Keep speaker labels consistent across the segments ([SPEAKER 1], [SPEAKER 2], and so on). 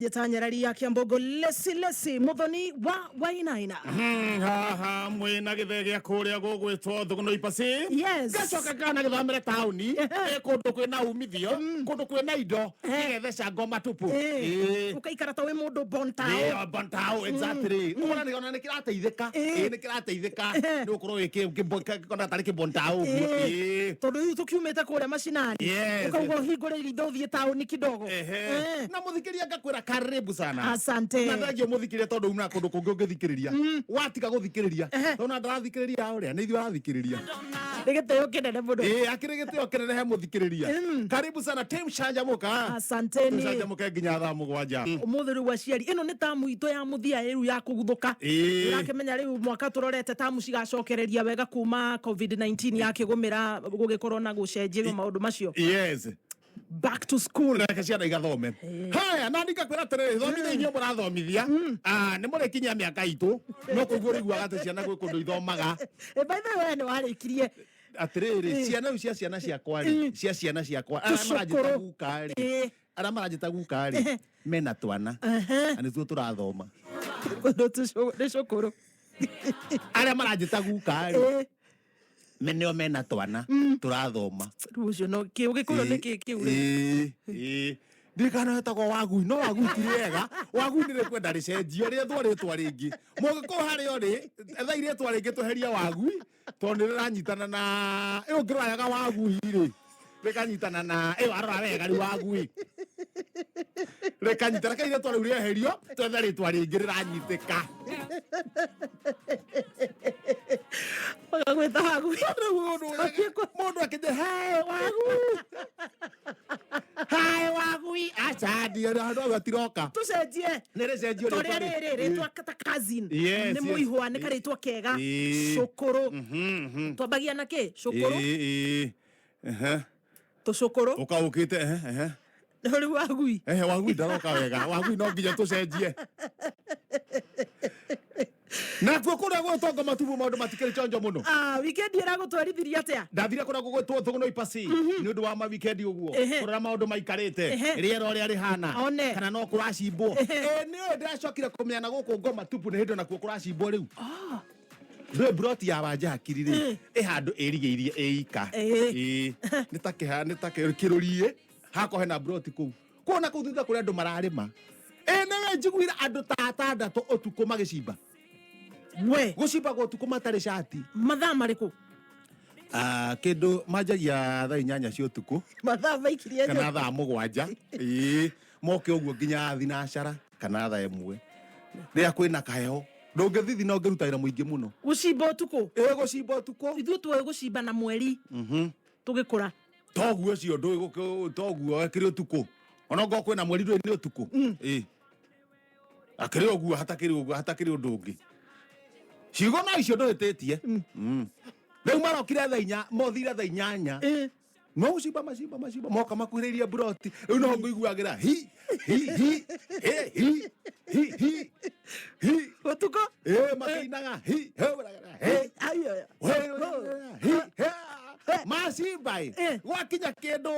[SPEAKER 1] Njĩta nyarari ya Kiambogo Lesi Lesi Muthoni wa Wainaina.
[SPEAKER 2] Haha mwina gĩthee gĩa kũrĩa gũgwĩtwo Thuguno Ipasi.
[SPEAKER 1] Yes.
[SPEAKER 2] Gacoka kana gĩthamĩre taũni ĩ kũndũ kwĩna umithio, kũndũ kwĩna indo, gĩgethe cango matupu. Ĩ.
[SPEAKER 1] Ũkaikara ta wĩ mũndũ bontao.
[SPEAKER 2] Ĩ, bontao, exactly. Ũkona nĩ ona nĩ kĩrateithĩka. Ĩ, nĩ kĩrateithĩka nĩ gũkorwo wĩ kĩona tarĩ kĩbontao ũguo. Ĩ.
[SPEAKER 1] Tondũ rĩu tũkiumĩte kũrĩa macinani.
[SPEAKER 2] Yes.
[SPEAKER 1] Ũkauga ũhingũre indo ũthiĩ taũni kidogo.
[SPEAKER 2] Ehe. Na mũthikĩria ngakwĩra karibu sana.
[SPEAKER 1] Asante.
[SPEAKER 2] Na thengio mũthikĩria tondũ una kũndũ kũngĩ ũngĩthikĩrĩria. Watiga gũthikĩrĩria. Tondũ na ndarathikĩrĩria ũrĩa nĩ ithuĩ arathikĩrĩria.
[SPEAKER 1] Nĩ gĩtĩo kĩnene mũno.
[SPEAKER 2] Ĩĩ akĩrĩ gĩtĩo kĩnene he mũthikĩrĩria. Karibu sana team Canjamũka.
[SPEAKER 1] Asanteni.
[SPEAKER 2] Canjamũke nginya thaa 7.
[SPEAKER 1] Ũmũthĩ rĩu aciari ĩno nĩ tamu itũ ya mũthia rĩu ya kũguthũka. Ũrakĩmenya rĩu mwaka tũrorete tamu cigacokereria wega kuma COVID-19 yakĩgũmĩra gũgĩkorwo na gũcenjerio maũndũ macio.
[SPEAKER 2] Yes.
[SPEAKER 1] Back to school.
[SPEAKER 2] Reke ciana igathome. Haya, na ndikakwĩra atĩrĩrĩ, thomithia inyuĩ mũrathomithia. Ah, nĩ mũrĩkinyia mĩaka itũ. No kũigua ũrĩiguaga atĩ ciana gwĩ kũndũ ithomaga.
[SPEAKER 1] By the way, nĩ warĩkirie.
[SPEAKER 2] Atĩrĩrĩ, ciana rĩu cia ciana ciakwa rĩ, cia ciana ciakwa, arĩa
[SPEAKER 1] Tũcũkũrũ.
[SPEAKER 2] maranjĩta guka rĩ, arĩa maranjĩta guka rĩ, mena twana. Na nĩtuo tũrathoma.
[SPEAKER 1] Nĩ cũkũrũ.
[SPEAKER 2] Arĩa maranjĩta guka rĩ, nĩo mena twana tũrathoma.
[SPEAKER 1] Rĩu ũcio no kĩ ũgĩkũyũ nĩ kĩ kĩu rĩ?
[SPEAKER 2] Ĩĩ, ĩĩ. Ndiũĩ kana wetagwo wagui, no wagui ti rĩega. Wagui nĩ rĩkwenda rĩcenjio, rĩethwo rĩtwa rĩngĩ. Mũgĩkũyũ harĩa ũrĩ, ethai rĩtwa rĩngĩ tweherie wagui, tondũ nĩ rĩranyitana na, ĩ ũngĩroraga wagui rĩ, rĩkanyitana na, ĩ warora wega rĩu wagui. Rĩkanyitana, reke rĩtwa rĩu rĩeherio, twethe rĩtwa rĩngĩ rĩranyitĩka.
[SPEAKER 1] Magagwĩta wagui.
[SPEAKER 2] Rĩu mũndũ akĩnjĩra, "Hey, wagui." Hey, wagui. Aca, ndiĩ handũ hau hatiroka.
[SPEAKER 1] Tũcenjie.
[SPEAKER 2] Nĩ rĩcenjio
[SPEAKER 1] Torĩa
[SPEAKER 2] rĩtwa
[SPEAKER 1] rĩrĩ rĩtwa ta cousin.
[SPEAKER 2] Yes,
[SPEAKER 1] Nĩ
[SPEAKER 2] yes.
[SPEAKER 1] mũihwa, nĩ karĩtwa kega. Cũkũrũ. Twambagia na kĩ? Cũkũrũ.
[SPEAKER 2] Ĩĩ, ĩĩ.
[SPEAKER 1] Tũcũkũrũ.
[SPEAKER 2] Ũka ũkĩte, ehe, ehe.
[SPEAKER 1] Rĩu wagui.
[SPEAKER 2] Ehe, wagui ndaroka wega. Wagui no nginya tũcenjie. Nakuo kũrĩa gwĩtwo matubu maũndũ matikĩrĩ chonjo mũno.
[SPEAKER 1] Ah, weekend ĩragũtwarithirie atĩa?
[SPEAKER 2] Ndathire kũrĩa gũgwĩtwo Thũgũnũ Ipasi nĩ ũndũ wa ma weekend ũguo kũrora maũndũ maikarĩte rĩera ũrĩa rĩhana
[SPEAKER 1] One.
[SPEAKER 2] kana no kũracimbwo. Ĩ nĩ ũĩ ndĩracokire kũmenya na gũkũ ngoma tupu nĩ hĩndĩ onakuo kũracimbwo rĩu. Ndũĩ broti ya Wanja Hakiri rĩ ĩ handũ ĩrigĩirie ĩika. Ĩĩ. Nĩ ta kĩha nĩ ta kĩrũriĩ hakorwo hena broti kũu. Kuona kũu thutha kũrĩa andũ mararĩma. Ĩ nĩwe njiguire andũ ta atandatũ ũtukũ magĩcimba.
[SPEAKER 1] We.
[SPEAKER 2] Gũcimbagwo ũtukũ matarĩ cati.
[SPEAKER 1] Mathaa marĩkũ?
[SPEAKER 2] Ah, kĩndũ manjagia thaa 8 cia ũtukũ.
[SPEAKER 1] Mathaa maikirie
[SPEAKER 2] Kana thaa 7. Ĩĩ. Moke ũguo nginya thinacara kana thaa 1. Rĩrĩa kwĩna kaheho. Ndũngĩthithi na ũngĩruta wĩra mũingĩ mũno.
[SPEAKER 1] Gũcimba ũtukũ?
[SPEAKER 2] Ĩĩ, gũcimba ũtukũ.
[SPEAKER 1] Ithuĩ tuoĩ gũcimba na mweri. Tũgĩkũra.
[SPEAKER 2] Toguo ũcio ndũĩ toguo akĩrĩ ũtukũ. Ona ongorwo kwĩna mweri ndũĩ nĩ ũtukũ. Ĩĩ. Akĩrĩ ũguo hatakĩrĩ ũguo hatakĩrĩ ũndũ ũngĩ. Ciugo no icio ndũhĩtĩtie. Rĩu marokire thaa 4, mothire thaa 8. No gũcimba macimba macimba moka makuhĩrĩirie mburoti. Rĩu no ngũiguagĩra hi hi hi he hi hi hi hi.
[SPEAKER 1] Ũtukũ?
[SPEAKER 2] Ĩĩ, makĩinaga hi he he.
[SPEAKER 1] Ai,
[SPEAKER 2] He hi he. Macimba ĩ. Gwakinya kĩndũ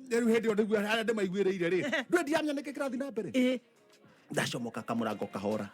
[SPEAKER 2] rĩu hĩndĩ ĩyo nĩguo harĩa ndĩmaiguĩrĩire rĩ. Ndũĩ ndiramenya nĩkĩ kĩrathiĩ na mbere. Ndacomoka kamũrango kahora.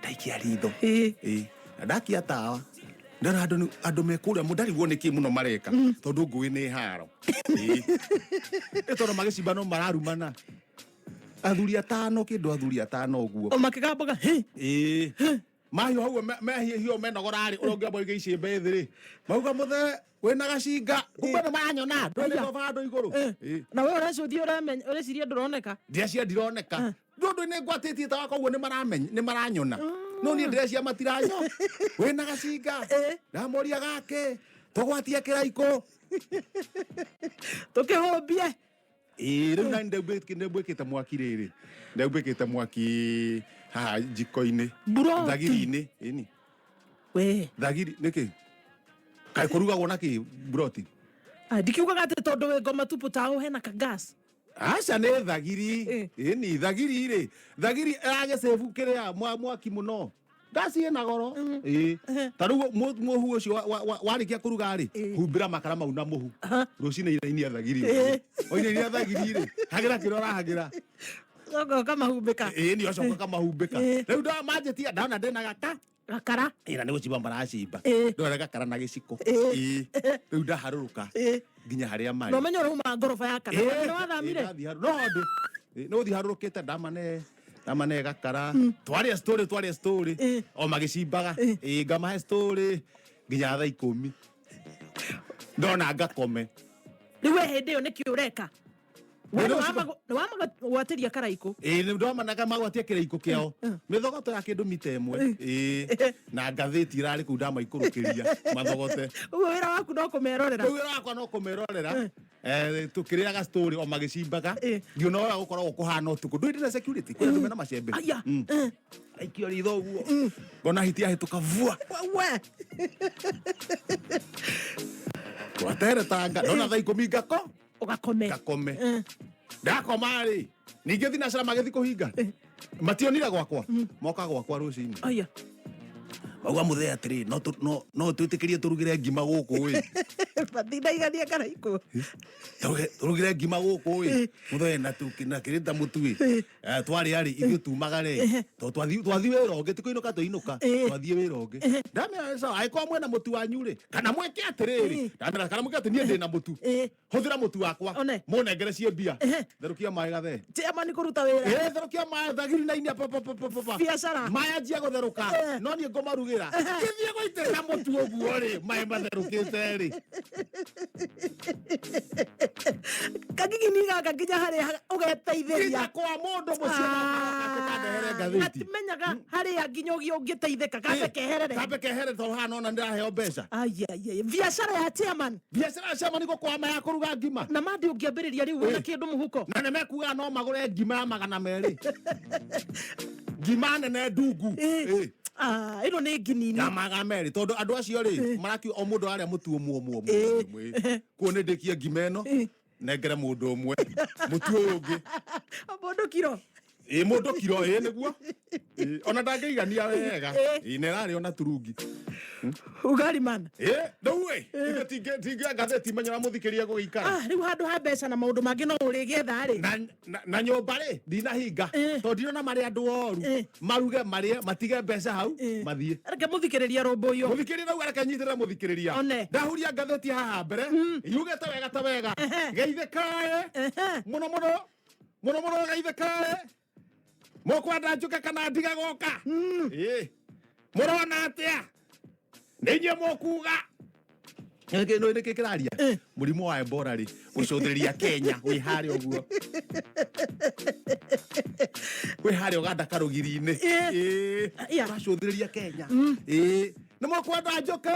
[SPEAKER 2] Ndaikia ritho. Ĩĩ. Na ndakia tawa. Ndona andũ andũ me kũrĩa ndarigwo nĩkĩ mũno mareka tondũ ngũĩ nĩ haro. Ĩĩ. Ĩ tondũ magĩcimba no mararumana. Athuri atano kĩndũ athuri atano ũguo.
[SPEAKER 1] O makĩgambaga hĩ.
[SPEAKER 2] Ĩĩ. Mahiũ hau mehiũhio menogora rĩ, ũrĩa ũngĩamba ũige icembe thĩ rĩ. Mauga mũthee wĩna gacinga. Kumbe nĩ maranyona. Ndũrĩ handũ igũrũ. Ĩĩ.
[SPEAKER 1] Na we ũrecũthia ũramenya ũreciria ndũroneka.
[SPEAKER 2] Ndĩreciria ndironeka. Ndũndũ nĩ ngwatĩtie tawa koguo nĩ maramenya nĩ maranyona. No niĩ ndĩreciria matiranyona. Wĩna gacinga. Ndamoria gake. Tũgwatie kĩraikũ.
[SPEAKER 1] Tũkĩhũmbie.
[SPEAKER 2] Ĩĩ, rĩu nani ndaumbĩkĩte mwaki rĩrĩ. Ndaumbĩkĩte mwaki haha jiko-inĩ.
[SPEAKER 1] Mburoti.
[SPEAKER 2] Thagiri-inĩ. Ĩni.
[SPEAKER 1] We.
[SPEAKER 2] Thagiri nĩkĩ? Kaĩ kũrugagwo na kĩ mburoti?
[SPEAKER 1] Ah, ndikiugaga atĩ tondũ wĩ ngoma tupu taũ hena ka gas.
[SPEAKER 2] Aca nĩ thagiri. Ĩni thagiri rĩ. Thagiri ĩragĩcĩbu kĩrĩa mwaki mũno. Ngasi ĩna goro. Ĩĩ. Ta rĩu mũhu ũcio warĩkia kũruga rĩ, humbĩra makara mau na mũhu. Rũcinĩ inainia thagiri. Wainainia thagiri rĩ, hagĩra kĩrĩa ũrahagĩra.
[SPEAKER 1] Coka ũkamahumbĩka.
[SPEAKER 2] Ĩĩ, nĩ ũcoka ũkamahumbĩka. Rĩu manjĩtia ndona ndĩna gaka
[SPEAKER 1] Gakara.
[SPEAKER 2] Ĩra nĩ gũcimba maracimba. Ndona gakara na gĩciko. Ĩĩ, rĩu ndaharũrũka nginya harĩa marĩ.
[SPEAKER 1] Na ũmenye ũrauma ngoroba ya kana. Nĩ wathamire?
[SPEAKER 2] No ndĩ nĩ gũthiĩ harũrũkĩte, ndamane gakara, twaria story, twaria story o magĩcimbaga. Ĩĩ, ngamahe story nginya thaa 10, ndona ngakome.
[SPEAKER 1] Rĩu we hĩndĩ ĩyo nĩkĩ ũreka? We
[SPEAKER 2] Nĩ gũcimba.
[SPEAKER 1] nĩ wamagwatĩria karaikũ.
[SPEAKER 2] Ĩĩ, nĩ ndamanaga magwatia kĩraikũ kĩao, mĩthogoto ya kĩndũ mita 1. Ĩĩ, na ngathĩti irarĩ kũu, ndamaikũrũkĩria mathogote.
[SPEAKER 1] Ũguo wĩra waku no kũmerorera.
[SPEAKER 2] Rĩu wĩra wakwa no kũmerorera, tũkĩrĩaga story o magĩcimbaga. Ngiona ũrĩa gũkoragwo kũhana ũtukũ, ndũĩ ndĩna security, kwĩna andũ mena macembe.
[SPEAKER 1] Aya.
[SPEAKER 2] Aikio ritho ũguo, ngona hiti yahĩtũka vua.
[SPEAKER 1] We.
[SPEAKER 2] Twateretanga, ndona thaa 10 ngako
[SPEAKER 1] Ũgakome.
[SPEAKER 2] Ngakome. Ndakoma rĩ, ningĩ thinacara magĩthiĩ kũhinga, mationire gwakwa, moka gwakwa rũcinĩ.
[SPEAKER 1] Aya.
[SPEAKER 2] Mauga, "Mũthee, atĩrĩ, no twĩtĩkĩrie tũrugĩre ngima gũkũ ĩ?"
[SPEAKER 1] Matinaigania karaikũ.
[SPEAKER 2] "Tũrugĩre ngima gũkũ ĩ, mũthee, na na kĩrĩ ta mũtu ĩ. Twarĩa rĩ, ithuĩ tumaga rĩ, tondũ twathiĩ wĩra ũngĩ, ti kũinũka tũinũka, twathiĩ wĩra ũngĩ." Ndamera, "Sawa, angĩkorwo mwĩna mũtu wanyu rĩ, kana mwĩke atĩrĩrĩ," ndamera, "kana mwĩke atĩ niĩ ndĩna mũtu, hũthĩra mũtu wakwa,
[SPEAKER 1] One.
[SPEAKER 2] mũnengere ciĩ mbia, therũkia maĩ gathee."
[SPEAKER 1] Chairman kũruta wĩra.
[SPEAKER 2] Ĩ, therũkia maĩ thagiri na inya, pa pa pa pa pa pa.
[SPEAKER 1] Biacara.
[SPEAKER 2] Maĩ anjia gũtherũka, no niĩ ngũmarugĩra. Ngĩthiĩ gũitĩrĩra mũtu ũguo rĩ, maĩ matherũkĩte rĩ,
[SPEAKER 1] Kagigini gaka nginya harĩa ũgeteithĩria.
[SPEAKER 2] Nginya kwa mũndũ mũciĩ no kandehere ngathĩti.
[SPEAKER 1] Gatimenyaga harĩa nginya ũgĩ ũngĩteithĩka, kambe keherere.
[SPEAKER 2] Kambe keherere, tondũ haha nona ndĩraheo mbeca.
[SPEAKER 1] Ayayaya, biacara ya chairman.
[SPEAKER 2] Biacara ya chairman gũkwama ya kũruga ngima.
[SPEAKER 1] Na mandi ũngĩambĩrĩria rĩu wĩna kĩndũ mũhuko.
[SPEAKER 2] Na nĩ mekuga no magũre ngima ya 200, ngima nene ndungu.
[SPEAKER 1] Ah, ĩno nĩ nginini.
[SPEAKER 2] Ya 200, tondũ andũ acio rĩ marakiuga o mũndũ arĩa mũtu ũmwe ũmwe ũmwe ũmwe. Kuo nĩ ndĩkie ngima ĩno, nengere mũndũ ũmwe mũtu ũyũ ũngĩ.
[SPEAKER 1] Mũndũ kiro.
[SPEAKER 2] Ĩ, mũndũ kiro, ĩ nĩguo. Ĩ, ona ndangĩigania wega. Ĩ, na ĩrarĩ ona turungi.
[SPEAKER 1] Ugali man.
[SPEAKER 2] Ĩ, rĩu ĩ ithuĩ tingĩ ngathĩti menyera mũthikĩria gũgĩikara.
[SPEAKER 1] Ah, rĩu handũ ha mbeca na maũndũ mangĩ no ũrĩgĩetha rĩ.
[SPEAKER 2] Na nyũmba rĩ, ndinahinga, tondũ ndirona marĩ andũ oru, maruge marĩe, matige mbeca hau, mathiĩ.
[SPEAKER 1] Reke mũthikĩrĩria rũmbũiyo.
[SPEAKER 2] Mũthikĩrĩria rau, areke nyitĩrĩre mũthikĩrĩria.
[SPEAKER 1] One.
[SPEAKER 2] Ndahuria ngathĩti haha mbere, yugĩte wega ta wega, geithĩkae mũno mũno mũno mũno, geithĩkae. Mũkwenda njuke kana ndige gũka? Ĩ, mũrona atĩa? Nĩ inyuĩ mũkuga. Nĩkĩ nĩkĩ kĩraria mũrimũ wa Ebola rĩ gũcũthĩrĩria Kenya, wĩ harĩa ũguo, wĩ harĩa Ũganda karũgiri-inĩ. Ĩ, ũracũthĩrĩria Kenya. Ĩ, nĩ mũkwenda njũke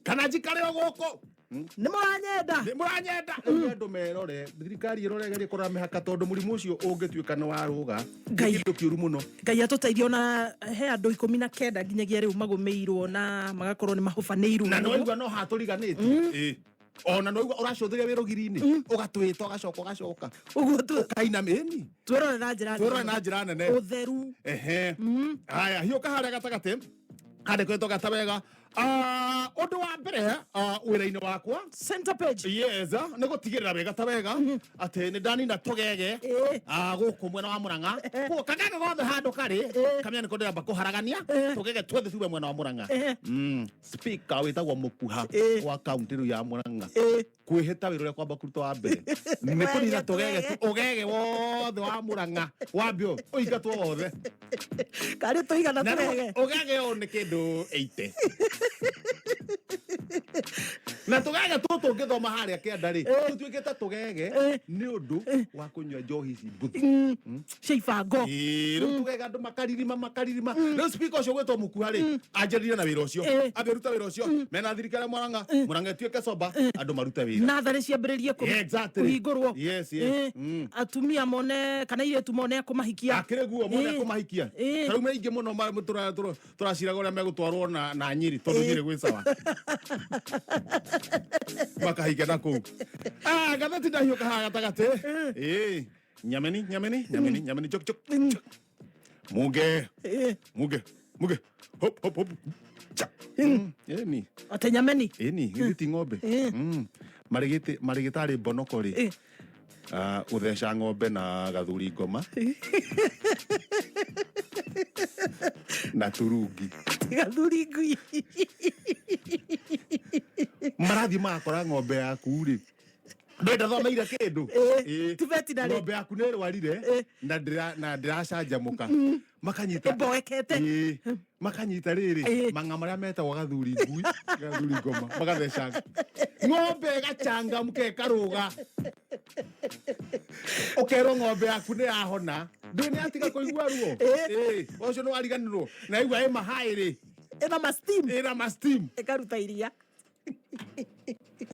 [SPEAKER 2] kana njikare o gũkũ?
[SPEAKER 1] Nĩ mũranyenda?
[SPEAKER 2] Nĩ mũranyenda? Rĩu andũ merore, thirikari ĩrore, ĩgerie kũrora mĩhaka, tondũ mũrimũ ũcio ũngĩtuĩka nĩ warũga, nĩ
[SPEAKER 1] Ngai.
[SPEAKER 2] kĩndũ kĩũru mũno.
[SPEAKER 1] Ngai atũteithie. Ona he andũ 19 nginyagia rĩu magũmĩirwo na magakorwo nĩ mahobanĩirwo.
[SPEAKER 2] Na nĩwaigua no hatũriganĩtie. Ĩ. Ona nĩwaigua ũracũthĩria wĩ rũgiri-inĩ, ũgatwĩta, ũgacoka ũgacoka
[SPEAKER 1] Ũguo tu.
[SPEAKER 2] Ũkaina ĩni.
[SPEAKER 1] Twĩrore na njĩra
[SPEAKER 2] Twĩrore na njĩra nene.
[SPEAKER 1] Ũtheru.
[SPEAKER 2] Ehe, haya, hiũka harĩa gatagatĩ handĩkĩtwo gata wega. Ah, ũndũ wa mbere, wĩra-inĩ wakwa,
[SPEAKER 1] Center page.
[SPEAKER 2] Yes, nĩ gũtigĩrĩra wega ta wega atĩ nĩ ndanina tũgege gũkũ mwena wa Mũrang'a. Koguo kagege gothe handũ karĩ, kamenya nĩko ndĩramba kũharagania, tũgege tuothe tume mwena wa Mũrang'a. Speaker wĩtagwo Mũkuha wa kaunti rĩu ya Mũrang'a kwĩhĩta wĩra ũrĩa kwamba kũruta wa mbere nĩ kũnina tũgege ũgege wothe wa Mũrang'a, wambe ũingatwo wothe.
[SPEAKER 1] Karĩ tũigana
[SPEAKER 2] Na rĩu
[SPEAKER 1] tũgege?
[SPEAKER 2] Ũgege ũyũ nĩ kĩndũ 80, na tũgege tũtũ ũngĩthoma harĩa kĩanda rĩ, tũtuĩkĩte tũgege nĩ ũndũ wa kũnyua njohi ici mbuthu.
[SPEAKER 1] Cia ibango.
[SPEAKER 2] Ĩĩ, rĩu tũgege andũ makaririma makaririma. Rĩu speaker ũcio gwĩtwo Mũkuha rĩ, anjĩrĩrie na wĩra ũcio, ambe ruta wĩra ũcio mena thirikari ya Mũrang'a. Mũrang'a ĩtuĩke soba, andũ marute wĩra.
[SPEAKER 1] Natharĩ ciambĩrĩrie
[SPEAKER 2] Exactly.
[SPEAKER 1] kũhingũrwo.
[SPEAKER 2] Yes.
[SPEAKER 1] Atumia mone kana airĩtu mone a kũmahikia.
[SPEAKER 2] Akĩrĩ guo mone kũmahikia. Ta rĩu me aingĩ mũno tũraciraga ũrĩa megũtwarwo na Nyĩrĩ, tondũ Nyĩrĩ gwĩ sawa, makahikia na kũu. Ah, ngathĩti ndahiũka haha gatagatĩ. Ĩĩ, nyameni nyameni nyameni nyameni, chok chok chok. Muge muge muge, hop hop hop, cha. Ĩni.
[SPEAKER 1] Ate nyameni.
[SPEAKER 2] Ĩni, githĩ ti ng'ombe? Marĩgĩte marĩgĩtarĩ mbonoko rĩ. Ah, gũtheca ng'ombe na gathuri ngoma na turungi.
[SPEAKER 1] Gathuri ngui.
[SPEAKER 2] Marathiĩ magakora ng'ombe yaku rĩ, ndwenda thomeire kĩndũ.
[SPEAKER 1] Ĩ, ti veterinary.
[SPEAKER 2] Ng'ombe yaku nĩ ĩrwarire na ndĩracanjamũka, makanyita
[SPEAKER 1] Ĩmboekete.
[SPEAKER 2] Ĩ, makanyita rĩrĩ mang'a marĩa metagwo gathuri ngui, gathuri ngoma, magatheca ng'ombe ĩgachangamka, ĩkarũga, ũkerwo ng'ombe yaku nĩ yahona, ndũĩ nĩ yatiga kũigua ruo. Ĩ, ũcio nĩ wariganĩrwo na igua ĩ mahaĩ rĩ.
[SPEAKER 1] Ĩna ma steam.
[SPEAKER 2] Ĩna ma steam.
[SPEAKER 1] Ĩkaruta iria.